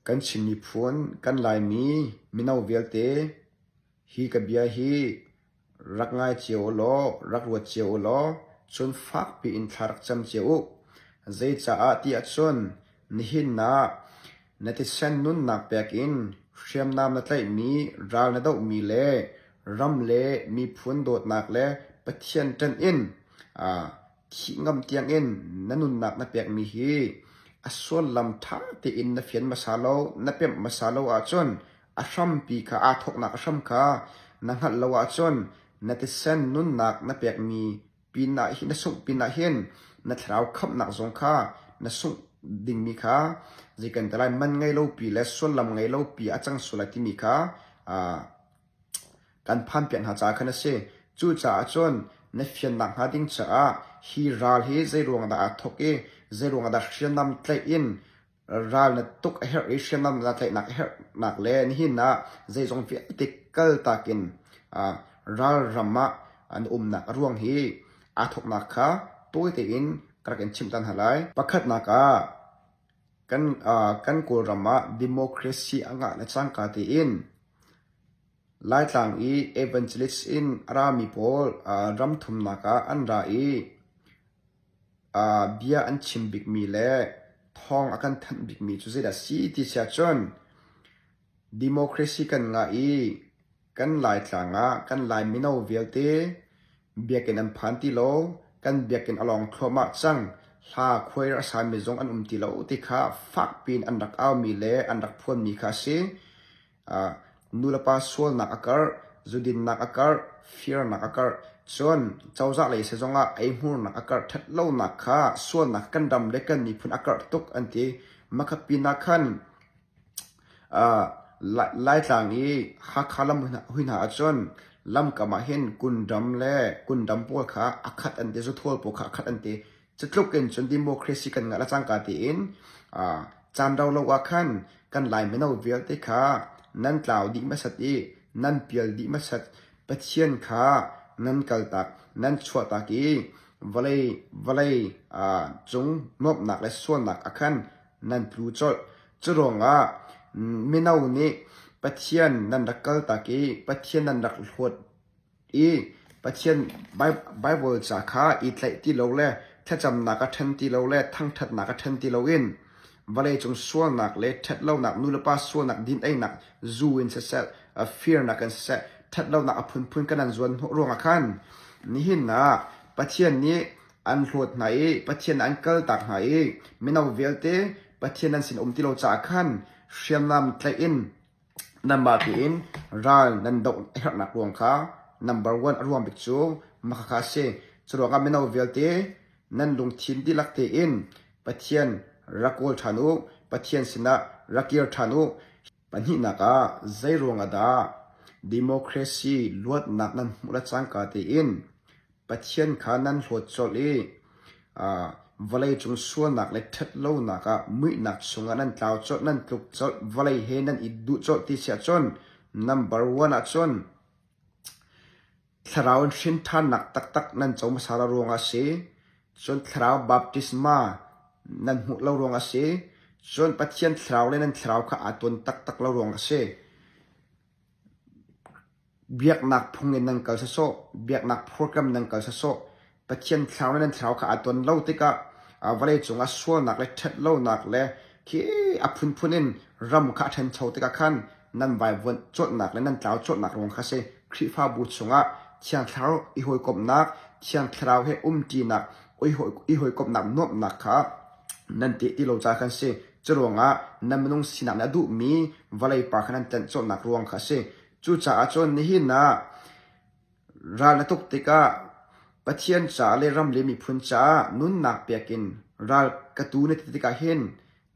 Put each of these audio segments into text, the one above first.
Kan Chin miphun, kan Laimi mino vialte hi ka bia hi rak ngai cio u law, rak ruat cio u law, cun fakpi in thla rak cam cio u. Zeicaah ti ahcun nihin ah na thisen nunnak pek in hriamnam na tlaihmi, ral na dohmi le ram le miphun dawtnak le Pathian ṭanh in thih ngam tiangin na nunnak na pekmi hi a sullam ṭha tein na fian hmasa lo, na pemh hmasa lo ahcun a hrampi kha aa thawknak a hram kha na hngalh lo ahcun na thisen nunnak na pekmi pinah hin na sungh pinah hin na thlarau khamhnak zong kha na sungh dingmi kha zei kan ti lai man ngei lo pi le sullam ngei lo pi a cang sual lai timi kha kan phanpiak hna caah khan a si. Cucaah cun na fiannak hnga ding caah hi ral hi zeiruang dah aa thawk i zeiruang dah hriamnam tlaih in ral na tuk a herh i hriamnam na tlaihnak a herhnak le nihin ah zeizong vialte kaltak in ral ram ah an umnak a ruang hi aa thawknak kha tawi tein ka rak in chimh ta hna lai. Pakhatnak ah kan Kawlram ah democracy a ngah le cangka tein Laitlang i evangelist in a rami pawl ram thumnak ah an ra i bia an chim bikmi le thawng a kan thanh bikmi cu zeidah a si ti si ahcun democracy kan ngah i kan Laitlang ah kan Lai mino vialte biakinn an phan ti lo, kan biakinn a lawng thluahmah cang, hla khuai a sami zong an um ti lo ti kha fakpi in an rak aumi le an rak phuanmi kha a si. Nulepa sualnak a karh, zudinnak a karh, firnak a karh. Cun cozah lei sezong ah eihmurnak a karh ṭhatlonak kha sualnak kan ram le kan miphun a karh tuk an ti. Makhat pinah khan Laitlang i Hakha lam hui hna ahcun lamkam ah hin kundam le kundam pawl kha a khat an ti, zuthawl pawl kha a khat an ti. Cutluk in cun democracy kan ngah le cangka tiin caan rau lo ah khan kan Lai mino vialte kha nan tlau dih hmasat i nan pial dih hmasat. Pathian kha nan kaltak, nan chuahtak i vawlei vawlei cung nuamhnak le sualnak ah khan nan tlu colh. Curuangah mino nih Pathian nan rak kaltak i Pathian nan rak hlawt i Pathian Baibal ca kha i tlaih ti lo le thlacamnak a ṭhen ti lo le thangṭhatnak a ṭhen ti loin vawleicung sualnak le ṭhatlonak nulepa sualnak din-einak zu in siseh firnak in siseh ṭhatlonak a phunphun kan an zuan hnawh ruangah khan nihin ah Pathian nih an hlawt hna i Pathian an kaltak hna i mino vialte Pathian an sin um ti lo caah khan hriamnam tlaih in nanmah tein ral nan doh a herhnak ruang kha number one a ruang bik cu mah kha a si. Curuangah mino vialte nan lungthin dihlak tein Pathian rak kawl ṭhan u, Pathian sinah rak kir ṭhan u. Pahnihnak ah zeiruang ah dah democracy luatnak nan hmuh le cangka tein Pathian kha nan hlawt colh i vawleicung sualnak le ṭhatlonak ah muihnak chungah nan tlau colh, nan tluk colh, vawlei he nan i duh colh ti si ahcun number one ahcun thlarau in hrin ṭhannak taktak nan co hmasa lo ruangah a si. Cun thlarau baptisma nan hmuh lo ruangah a si. Cun Pathian thlarau le nan thlarau kha aa tawn taktak lo ruangah a si. Biaknak phung in nan kal sawsawh, biaknak program nan kal sawsawh, Pathian thlarau le nan thlarau kha aa ton lo tikah vawleicung ah sualnak le ṭhatlonak le khi a phunphun in ram kha a ṭhancho tikah khan nan vaivuanh colhnak le nan tlau colhnak ruang kha a si. Khrihfabu chungah Thiang Thlarau i hawikomhnak, Thiang Thlarau he umṭinak, i hawikomhnak nuamhnak kha nan teh ti lo caah khan si. Curuangah nan minung sinak nih a duhmi vawlei par kha nan tlenh colhnak ruang kha a si. Cucaah cun nihin ah ral na tuk tikah Pathian caah le ram le miphun caah nunnak pek in ral ka tu na ti tikah hin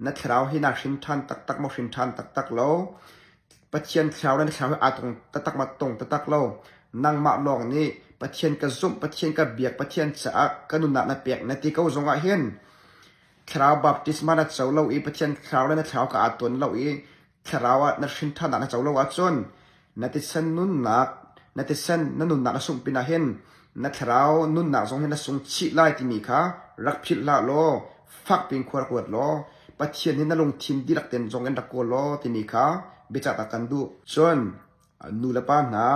na thlarau hi naa hrin ṭhan taktak maw hrin ṭhan taktak lo? Pathian thlarau le na thlarau hi aa tong taktak maw tong taktak lo? Nangmah lawng nih Pathian ka zumh, Pathian ka biak, Pathian caah ka nunnak na pek na ti ko zongah hin thlarau baptisma na co lo i Pathian thlarau le na thlarau kha aa tawn lo i thlarau ah na hrin ṭhannak na co lo ahcun na thisen nunnak na thisen na nunnak na sungh pinah hin na thlarau nunnak zong hi na sung chih lai timi kha rak philh hlah law fak piin khua rak ruat law. Pathian hi na lungthin dihlak tein zong in rak kawl law timi kha biacah kan duh. Cun nu le pa hna,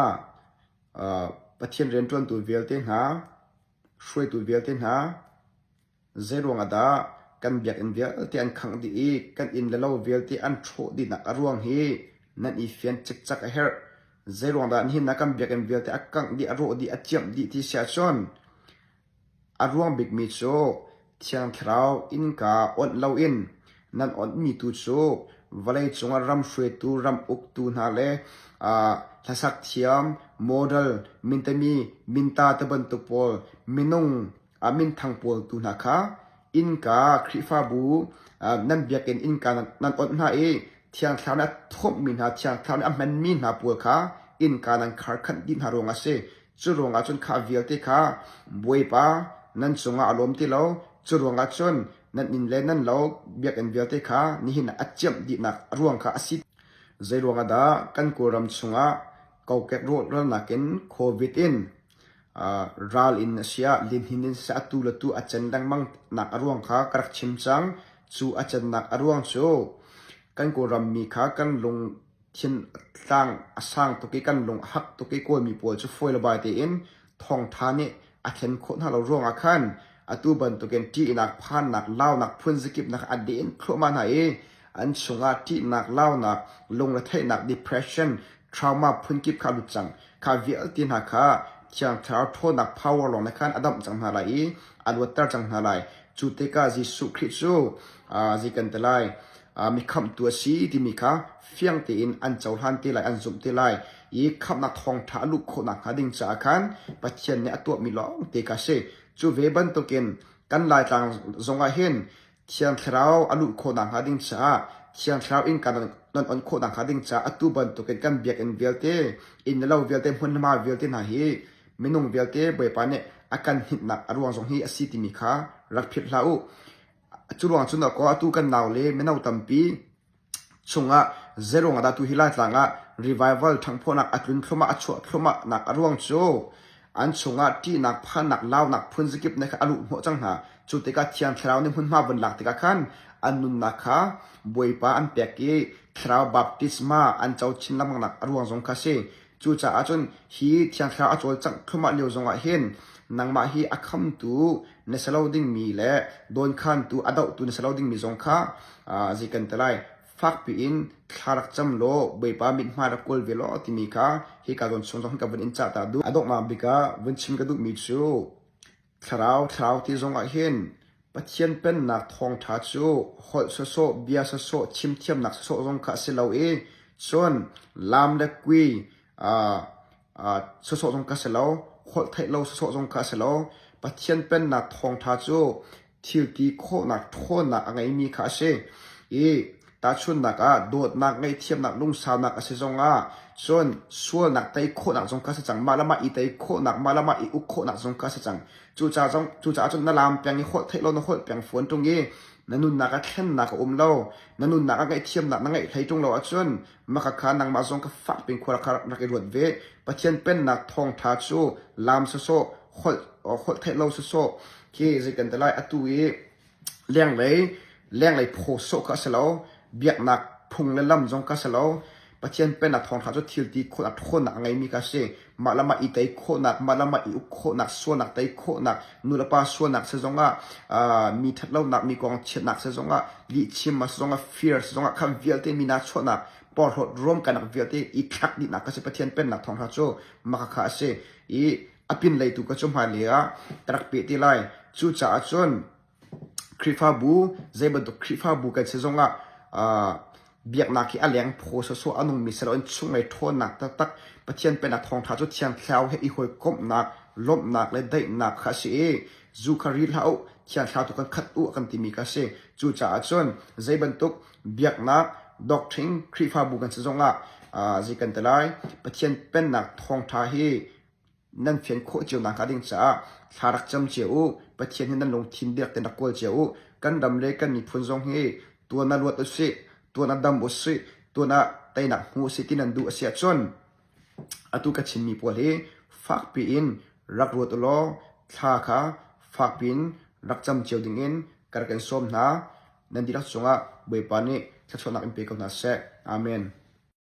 Pathian rianṭuantu vialte hna, hruaitu vialte hna, Zeiruang ah dah kan biakinn vialte an khangh dih i kan inn le lo vialte an hrawh dihnak a ruang hi nan i fian cikcek a herh. Zeiruang dah nihin ah kan biakinn vialte a kangh dih, a rawh dih, a ciamh dih ti si ahcun a ruang bikmi cu Thiang Thlarau innka onh loin nan onhmi tu cu vawleicung ah ram hruaitu, ram uktu hna le hlasak thiam, model, mintami, minta te bantuk pawl minung a minthang pawl tu hna kha innka Khrihfabu nan biakinn innka nan onh hna i Thiang Thlarau nih a thawmhmi hna Thiang Thlarau nih a hmanmi hna pawl kha innka nan kharkhanh dih hna ruangah a si. Cu ruangah cun kha vialte kha Bawipa nan cungah a lawm ti lo. Cu ruangah cun nan inn le nan lo biakinn vialte kha nihin ah a ciamh dihnak a ruang kha a si. Zei ruangah dah kan Kawlram chungah kokek rawhralnak in COVID in ral in a si ah lihnin in siseh atu le tu a cen lengmang nak a ruang kha ka rak chim cang. Cu a cennak a ruang cu kan Kawlram mi kha kan lungthin tlang a sang tuk i kan lung a hak tuk i Kawlmi pawl cu fawi le bai tein thawngṭha nih a thlen khawh hna lo ruangah khan atu bantukin ṭihnak, phannak, launak phunzakipnak a den thluahmah hna i an chungah ṭihnak, launak, lungretheihnak, depression, trauma phunkip kha a lut cang. Kha vialte hna kha Thiang Thlarau ṭhawnnak power lawng nih khan a damh cang hna lai i a luatter cang hna lai. Cu tikah Jesuh Khrih cu zei kan ti lai, mi khamhtu a si timi kha fiang tein an cohlan te lai, an zumh te lai i khamhnak thawngṭha a luh khawh nakhnga ding caah khan Pathian nih a tuahmi lawng te kha a si. Cu ve bantukin kan Laitlang zongah hin Thiang Thlarau a luh khawh nakhnga ding caah Thiang Thlarau innka nan on khawh nakhnga ding caah atu bantukin kan biakinn vialte, inn le lo vialte, hmunhma vialte hna hi minung vialte Bawipa nih a kan hnitnak a ruang zong hi a si timi kha rak philh hlah u. Cu ruang cun dahkaw atu kan nau le mino tampi chungah zeiruang ah dah tu hi Laitlang ah revival ṭhanghphawhnak a tlun thluahmah a chuah thluahmah nak a ruang cu an chungah ṭihnak phannak launak phunzakip ne kha a luh hnawh cang hna. Cu tikah Thiang Thlarau nih hmunhma vun lak tikah khan an nunnak kha Bawipa an pek i Thlarau baptisma an co chin lengmang nak a ruang zong kha a si. Cucaah cun hi Thiang Thlarau a cawlcangh thluahmah lio zongah hin nangmah hi a khamtu na si lo dingmi le dawnkhantu a dohtu na si lo dingmi zong kha zei kan ti lai fakpi in thla rak cam law Bawipa mithmai rak kawl ve law timi kha hika zawn chung zong hin ka vun in cah ta duh. A donghnak bik ah vun chim ka duhmi cu Thlarau thlarau ti zongah hin Pathian Pennak thawngṭha cu holh sawsawh, bia sawsawh, chimthiamnak sawsawh zong kha a si lo i cun laam le kui sawsawh zong kha a si lo, holh theih lo sawsawh zong kha a si lo. Pathian Pennak thawngṭha cu thil ti khawhnak ṭhawnnak a ngeimi kha a si i Tahchunhnak ah, dawtnak, ngaihthiamnak, lungsaunak a si zongah cun sualnak tei khawhnak zong kha a si cang. Mah le mah i tei khawhnak, mah le mah i uk khawhnak zong kha a si cang. Cucaah zong, cucaah cun na laam peng i holh theih lo na holh peng fawn ṭung i na nunnak ah thlennak a um lo, na nunnak ah ngaihthiamnak na ngeih hlei ṭung lo ahcun maka kha nangmah zong kha fak piin khua kha rak i ruat ve. Pathian pennak thawngṭha cu laam sawsawh, holh, holh theih lo sawsawh khi zei kan ti lai atu i Lenglei lenglei phaw sawh kha a si lo. Biaknak phung le lam zong kha a si lo. Pathian Pennak thawngṭha cu thil ti khawhnak ṭhawnnak a ngeimi kha a si. Mah le mah i tei khawhnak, mah le mah i uk khawhnak, sualnak tei khawhnak, nulepa sualnak si zongah, mi ṭhatlonak, mi kong chiatnak si zongah, lihchim a si zongah, fir si zongah, kha vialte mi nahchuahnak, porhlawt ruamkainak vialte i thlak dihnak kha si. Pathian Pennak thawngṭha cu mah kha a si. I a pinlei tu ka cu hmailei ah ka rak peh te lai. Cucaah cun Khrihfabu zei bantuk Khrihfabu kan si zongah biaknak hi a leng phaw sawsawh a nungmi si loin chunglei ṭhawnnak taktak Pathian Pennak thawngṭha cu Thiang Thlarau he i hawikomhnak, lawmhnak le daihnak kha a si i zu kha ri hlah u, Thiang Thlarau tu kan khat u a kan timi kha a si. Cucaah cun zei bantuk biaknak doctrine Khrihfabu kan si zongah zei kan ti lai Pathian Pennak thawngṭha hi nan fian khawh cio nakhnga ding caah thla rak cam cio u. Pathian hi nan lungthin biak tein rak kawl cio u. Kan ram le kan miphun zong hi tuan ah luat usih, tuan ah dam usih, tuan ah teinak hmu usih ti nan duh a si ahcun atu ka chimmi pawl hi fakpi in rak ruat u law thla kha fakpi in rak cam cio ding in ka rak in sawm hna. Nan dihlak cungah. Bawipa nih thluachuahnak in pe ko hna seh. Amen.